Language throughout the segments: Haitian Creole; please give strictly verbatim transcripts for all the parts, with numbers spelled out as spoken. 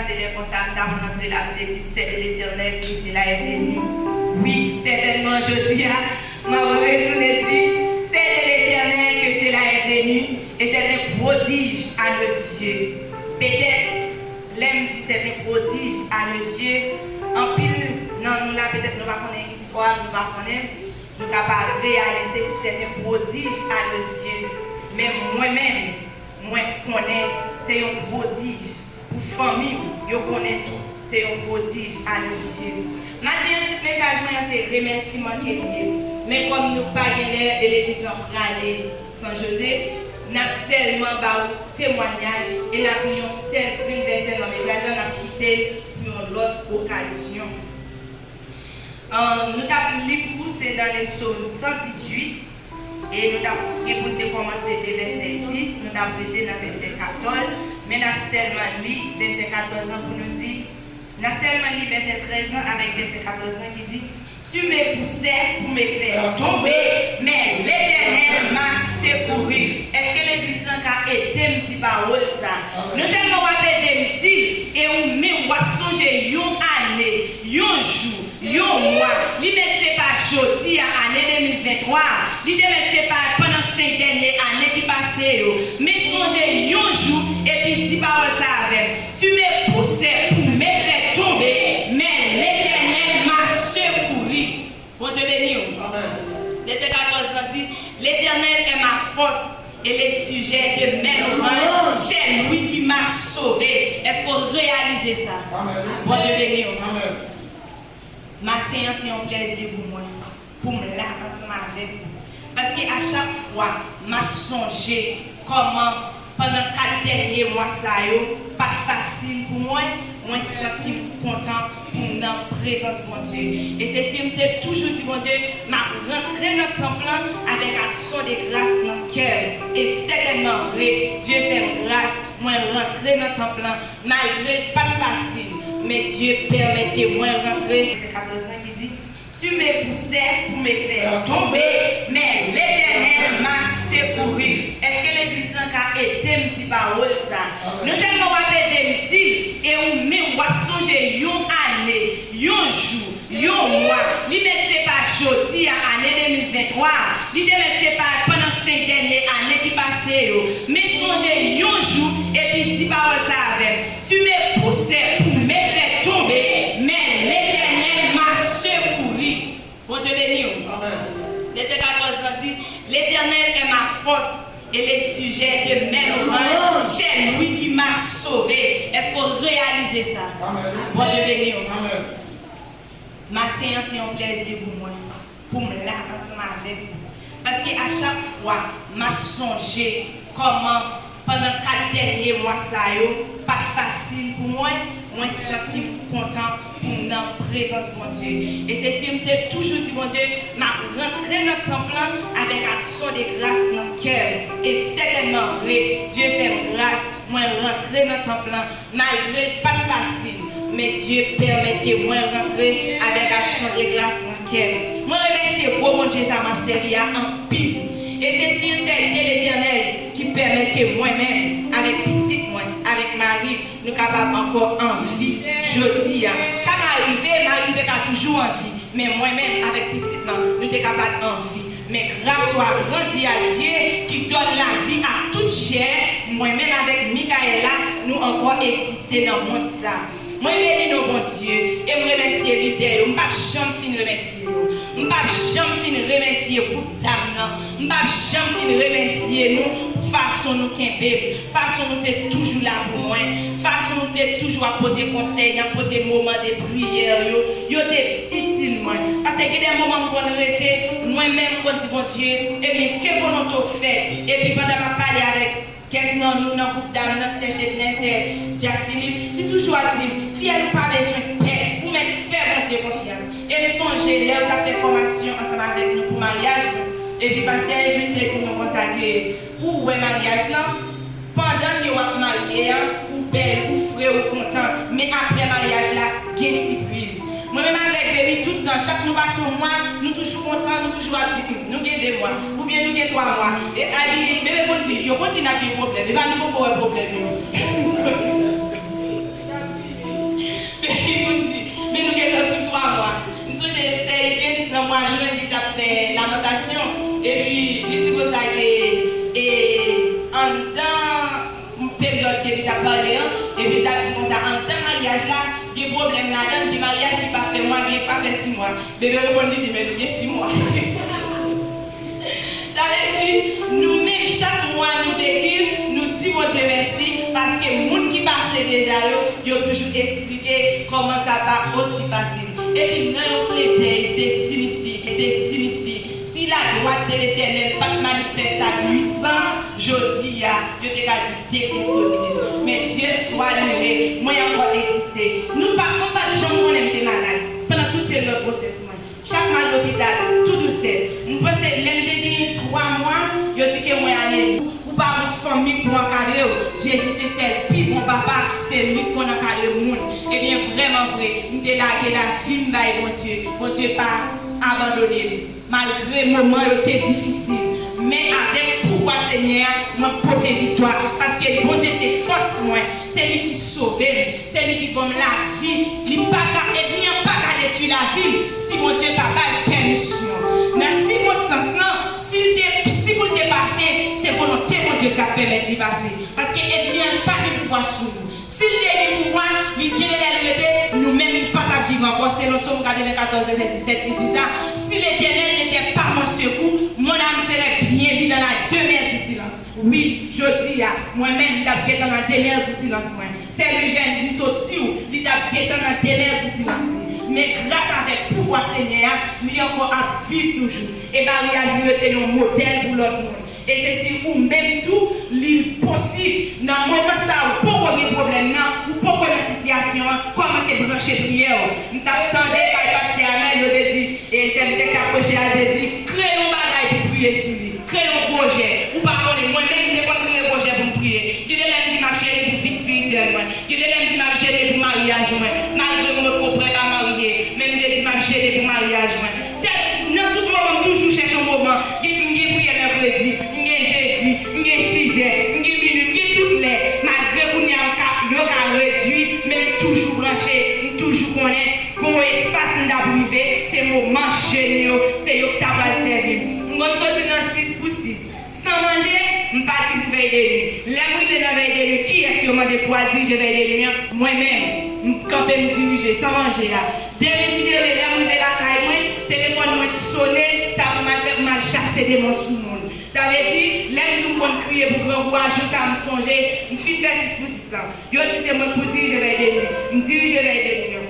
Se lè konsa, m t ap rantre la, m te di, c'est de l'Éternel que cela est venu. Wi, sètènman, jodi a, m ap retounen di, c'est de l'Éternel que cela est venu, et c'est un prodige à nos yeux. Petèt, lè m di c'est un prodige à nos yeux, anpil nan nou la, petèt nou pa konnen istwa, nou pa konnen, nou ka pa reyalize si c'est un prodige à nos yeux. Men mwen menm, mwen konnen se yon pwodij. Pou fanmi m, yo konnen tou, se yon pwodij a nos yeux. Maten an, tit mesaj mwen an se remèsiman ke l ye. Men kòm nou pa gen lè e legliz lan prale San Jose, n ap sèlman ba w temwayaj e n ap li yon sèl grenn vèsè nan mesaj lan, n ap kite l pou yon lòt okazyon. Ahn, nou t ap li pou se nan Sòm san dizuit, e nou t ap gen pou n te kòmanse de vèsè dis, nou t ap rete nan vèsè katòz, men n ap sèlman li vèsè katòz lan pou nou di, n ap sèlman li vèsè trèz lan avèk vèsè katòz lan ki di, Tu me poussais pour me faire tomber, mais l'Éternel m'a secouru. Èske legliz lan ka ede m di pawòl sa? Non sèlman w ap ede m di l, e ou menm w ap sonje yon ane, yon jou, yon mwa. Li mèt se pa jodi a, ane de mil venntwa, li te mèt se pa pandan senk dènye ane ki pase yo. Men sonje yon jou, epi di pawòl sa avè m. Tu me poussais pour me faire tomber, mais l'Éternel m'a secouru. Bondye beni w. Amèn. Vèsè katòz lan di, L'Éternel est ma force et le sujet de mes louanges, c'est lui qui m'a sauvé. Èske w reyalize sa? Amèn. Bondye beni w. Amèn. Maten an, se yon plèzi pou mwen, pou m la ansanm avèk ou. Paske a chak fwa, m ap sonje kòman pandan kat dènye mwa sa yo pa t fasil pou mwen, mwen santi m kontan pou m nan prezans Bondye. E se si m te toujou di Bondye, m ap rantre nan tanp lan avèk aksyon de gras nan kè m. E sètènman vre, Dye fè m gras, mwen rantre nan tanp lan, malgre l pa t fasil, men Dye pèmèt ke mwen rantre. Se katòz lan ki di, Tu me poussais pour me faire tomber, mais l'Éternel m'a secouru. Èske legliz lan ka ede m di pawòl sa? Non sèlman w ap ede m di l, e ou menm w ap sonje yon ane, yon jou, yon mwa. Li mèt se pa jodi a, ane de mil venntwa, li te mèt se pa pandan senk dènye ane ki pase yo. Men sonje yon jou, epi di pawòl sa avè m. Tu me poussais pour me faire tomber, mais l'Éternel m'a secouru. Bondye beni w. Amèn. Vèsè katòz lan di, L'Éternel est ma force et le sujet de mes louanges, c'est lui qui m'a sauvé. Èske w reyalize sa? Amèn. Bondye beni w. Amèn. Maten an, se yon plèzi pou mwen, pou m la ansanm avèk ou. Paske a chak fwa, m ap sonje kòman pandan kat dènye mwa sa yo pa t fasil pou mwen, mwen santi m kontan pou m nan prezans Bondye. E se si m te toujou di Bondye, m ap rantre nan tanp lan avèk aksyon de gras nan kè m. E sètènman vre, Dye fè m gras, mwen rantre nan tanp lan, malgre l pa t fasil, men Dye pèmèt ke mwen rantre avèk aksyon de gras nan kè m. Mwen remèsye gwo Bondye sa m ap sèvi a anpil. E se si e sèl de Letènèl ki pèmèt ke mwen menm, avèk pitit mwen, avèk mari m, nou kapab ankò an vi jodi a. Sa ka rive, mari m te ka toujou an vi, men mwen menm avèk pitit lan, nou te kapab an vi. Men gras ou a grandi a Dye ki donn lavi a tout chè, mwen menm avèk Micaëla, nou ankò egziste nan mond sa. Mwen beni non Bondye e m remèsye lidè yo. M p ap janm fin remèsye yo. M p ap janm fin remèsye gwoup dam nan. M p ap janm fin remèsye nou pou fason nou kenbe m, fason nou te toujou la pou mwen, fason nou te toujou ap pote konsèy, ap pote moman de priyè yo. Yo te itil mwen. Paske gen de moman m konn rete, mwen menm m konn di Bondye, ebyen, ke volonte w fèt. Epi pandan m ap pale avèk kèk nan nou nan gwoup dam nan, sè Jednè, sè Jack Philippe, li toujou ap di m, Fiyèl, ou pa bezwen pè, ou mèt fè Bondye konfyans. E m sonje lè yo t ap fè fòmasyon ansanm avèk nou pou maryaj nou, epi pastè Edwin te di nou konsa ke pou w wè maryaj lan, pandan ke w ap marye a, ou bèl, ou fre, ou kontan, men apre maryaj la, gen sipriz. Mwen menm avèk baby, tout tan, chak nou pase yon mwa, nou toujou kontan, nou toujou ap di, "Hum, nou gen de mwa, oubyen nou gen twa mwa." E a li, bebe konn di, yo konn di n ap gen pwoblèm, e pa nou poko wè pwoblèm yo. la, gen pwoblèm ladan l, gen maryaj ki pa fè mwa, gen pa fè sis mwa. Bebe reponn li di, men nou gen sis mwa. Sa vle di, nou menm, chak mwa nou vekil, nou di Bondye mèsi, paske moun ki pase deja yo, yo toujou eksplike kòman sa pa osi fasil. Epi nan yon klentèy, se siyifi, se siyifi, si ladwat de Letènèl pa t manifèst ak pwisans jodi a, yo te ka di defen solid. Men Dye swa louwe, mwen ankò egziste. Nou pa, mwen pa t janm konnen m te malad pandan tout peryòd gwosès mwen. Chak m al lopital, tou dousè. M panse lè m te genyen twa mwa, yo di ke mwen anemi. Ou pa gon fanmi pou ankadre w. Jezi se sèl pi bon papa, se li k konn ankadre moun. Ebyen, vrèman vre, m te lage lavi m bay Bondye. Bondye pa abandone m, malgre moman yo te difisil. Men avèk pouvwa Senyè a, mwen pote viktwa, paske Bondye se fòs mwen, se li ki sove m. Se li ki ban m lavi. Li pa ka, ènmi an pa ka detwi lavi m si Bondye pa ba l pèmisyon. Nan sikonstans lan, si l te, si pou l te pase, se volonte Bondye k t ap pèmèt li pase. Paske ènmi an pa gen pouvwa sou nou. Si l te gen pouvwa, li gen de lè l rete, nou menm nou pa t ap viv ankò. Selon Sòm katrevenkatòz, vèsè disèt, li di sa, si l'Éternel n'était pas mon secours, mon âme serait bien vite dans la demeure du silence. Wi, jodi a, mwen menm, m t ap gentan nan demè di silans mwen. Sè Lijèn, li sot di w, li t ap gentan nan demè di silans li. Men gras avèk pouvwa Senyè a, li ankò ap viv toujou. E maryaj li rete yon modèl pou lòt moun. E se si ou menm tou, li posib, nan moman sa a, ou poko gen pwoblèm nan, ou poko nan sitiyasyon an, kòmanse branche priyè w. M t ap tande kay pastè Amèl, yo te di, e sè m te k ap preche a, l te di, kreye yon bagay pou priye sou li. Kreye yon pwojè. Ou pa konnen, mwen menm, m te konn kreye pwojè pou m priye. Gen de lè m di m ap jene pou vi espirityèl mwen. Gen de lè m di m ap jene pou maryaj mwen. Malgre m potko prè pa marye, men m te di m ap jene pou maryaj mwen. Tèl, nan tout moman, m toujou chèche yon moman. Gen, m gen priyè mèkredi, m gen jedi, m gen sizè, m gen minui, m gen tout lè. Malgre kounye a m ka, yo ka redui, men m toujou branche, m toujou konnen gon espas m t ap rive, se moman jèn yo, se yo k ta pral sèvi m. M konn soti nan sis pou sis. San manje, m pati pou vèy de nwi. Lè m rive nan vèy de nwi, kiyès yo mande pou al dirije vèy de nwi an? Mwen menm. M kanpe, m dirije, san manje a. Demen, si Dye vle, lè m rive lakay mwen, telefòn mwen sone, sa pou m al fè, pou m al chase demon sou moun. Sa vle di, lè m di w m konn kriye pou grangou a, jou sa a m sonje, m fin fè sis pou sis lan. Yo di se mwen k pou dirije vèy de nwi. M dirije vèy de nwi an.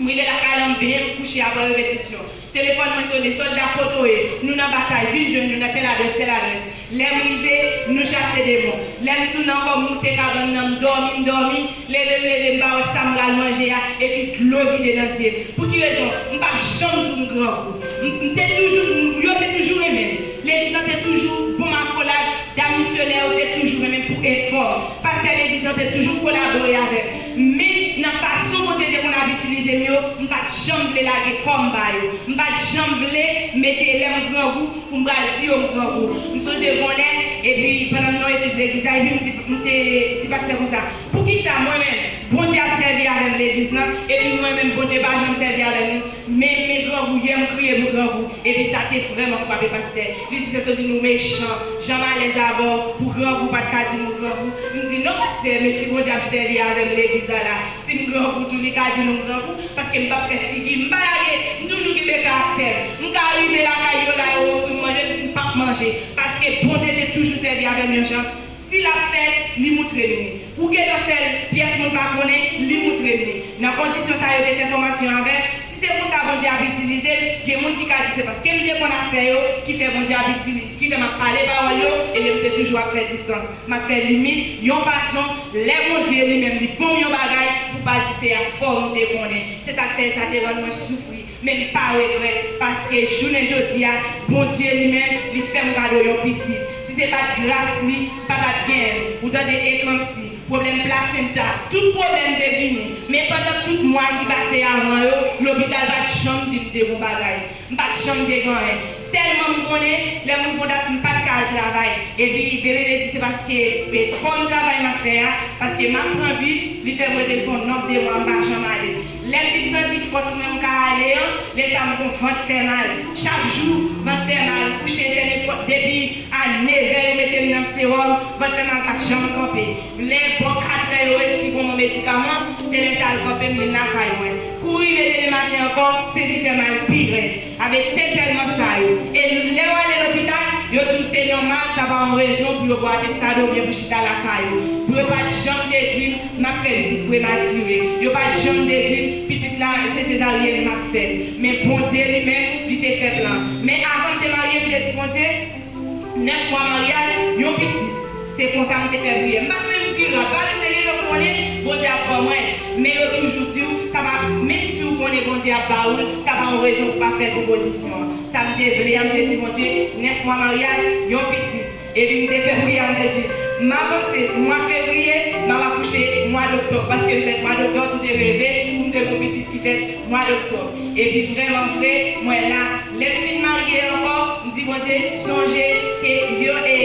M rive lakay la, m benyen, m kouche apre repetisyon. Telefòn mwen sone, sòlda kote w ye? Nou nan batay, vin jwenn nou nan tèl adrès, tèl adrès. Lè m rive, nou chase demon. Lè m tounen ankò, m moute kabann nan, m dòmi, m dòmi, leve m leve, m pa wè sa m pral manje a, epi dlo vide nan zye m. Pou ki rezon? M p ap janm di w m grangou. M, m te toujou, m, yo te toujou renmen m. Legliz lan te toujou ban m akolad, dam misyonè yo te toujou renmen m pou efò m. Pastè legliz lan te toujou kolabore avè m. Men, nan fason Bondye te konn ap itilize m yo, m pa t janm vle lage kò m ba yo. M pa t janm vle mete lè m grangou pou m pral di yo m grangou. M sonje gon lè, epi pandan m nan etid legliz la, epi m di, m te di pastè konsa, poukisa mwen menm, Bondye ap sèvi avè m legliz lan, epi mwen menm, Bondye pa janm sèvi avè nou? Men, men grangou, yè m kriye pou grangou, epi sa te vrèman frape pastè. Li di, Sentandini, ou mechan, jan m alèz avè w, pou grangou pa t ka di m ou grangou. M di, non pastè, men si Bondye ap sèvi avè m legliz la la, si m grangou tou, li ka di nou m grangou, paske m p ap fè figi, m pa lage, m toujou kenbe karaktè m. M ka rive lakay yo la, yo ofri m manje, m di m p ap manje, paske Bondye te toujou sèvi avè m yon jan. Si l ap fè l, li moutre m li. Ou gentan fè l, pyès moun pa konnen, li moutre m li. Nan kondisyon sa a, yo te fè fòmasyon avè m. Si se konsa Bondye ap itilize m, gen moun ki ka di se paske m te konn ap fè yo ki fè Bondye ap itili-, ki fè m ap pale pawòl yo, e lè m te toujou ap fè distans. M ap fè limit, yon fason, lè Bondye li menm li ban m yon bagay, pou pa di se a fò m te konnen. Se sa k fè sa te rann mwen soufri. Men m pa regrèt, paske jounen jodi a, Bondye li menm, li fè m kado yon pitit. Si se pa t gras li, pa t ap genyen m. Ou tande eklanpsi, pwoblèm plasenta, tout pwoblèm te vini. Men pandan tout mwa ki pase avan yo, lopital pa t janm di m te gon bagay. M pa t janm te gen anyen. Sèlman m konnen, lè m rive yon dat, m pa t ka al travay. Epi, bebe te di se paske, e, fòm travay m ap fè a, paske m ap pran bis, li fè m rete fè yon nonb de mwa, m pa janm ale. Lè m vin santi fòs mwen m ka ale an, lè sa a m gon vant fè mal. Chak jou, vant fè mal. Kouche fè nenpòt, depi a nevè yo mete m nan Sewòm, vant fè mal pa t janm kanpe. Lè bò katrè yo resi ban mwen medikaman, se lè sa l kanpe, m vin lakay mwen. Kou rive demen maten ankò, se dife mal pi rèd. Avè se sèlman sa yo. E lè w ale lopital, yo di w se nòmal, sa pa yon rezon pou yo ba w atestado oubyen pou chita lakay ou. Pou yo pa t janm te di m m ap fè pitit prematire. Yo pa t janm te di m pitit la se sezaryèn m ap fè. Men Bondye li menm, li te fè plan. Men avan m te marye, m te di Bondye, nèf mwa maryaj, yon pitit. Se konsa m te fè priyè. M pa t menm di rad. Parèt te gen lè w konnen Bondye ap ban mwen. Men yo toujou di w, sa pa, menm si w konnen Bondye ap ba ou l, sa pa yon rezon pou pa fè pwopozisyon an. Sa m te vle a, m te di Bondye, nèf mwa maryaj, yon pitit. Epi m te fè priyè a, m te di, m ap ansent mwa fevriye, m ap akouche mwa doktòb. Paske l fèt mwa doktòb, m te reve pou m te gen yon pitit ki fèt mwa doktòb. Epi vrèman vre, mwen la. Lè m fin marye ankò, m di Bondye, sonje ke yo e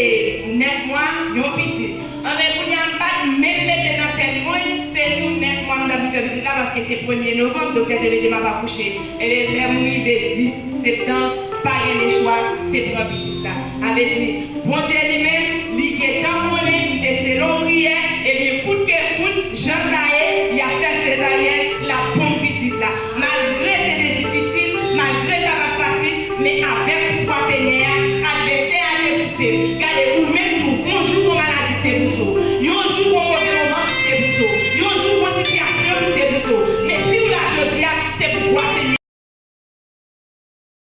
nèf mwa, yon pitit. Anben, kounye a, m pa t menm mete nan tèt mwen, se sou nèf mwa m t ap vin fè pitit la, paske se premye novanm, doktè te mete m ap akouche. Ebyen, lè m rive dis septanm, pa gen lechwa, se pran pitit la. Sa vle di, Bondye li menm, li gentan konnen m te sele yon priyè, ebyen, kout ke kout, jan sa ye, y ap fè m sezaryèn, l ap ban m pitit la. Malgre se te difisil, malgre sa pa t fasil, men avèk pouvwa Senyè a, advèsè a te pouse m. Gade, ou menm tou, yon jou gon maladi k te pouse w.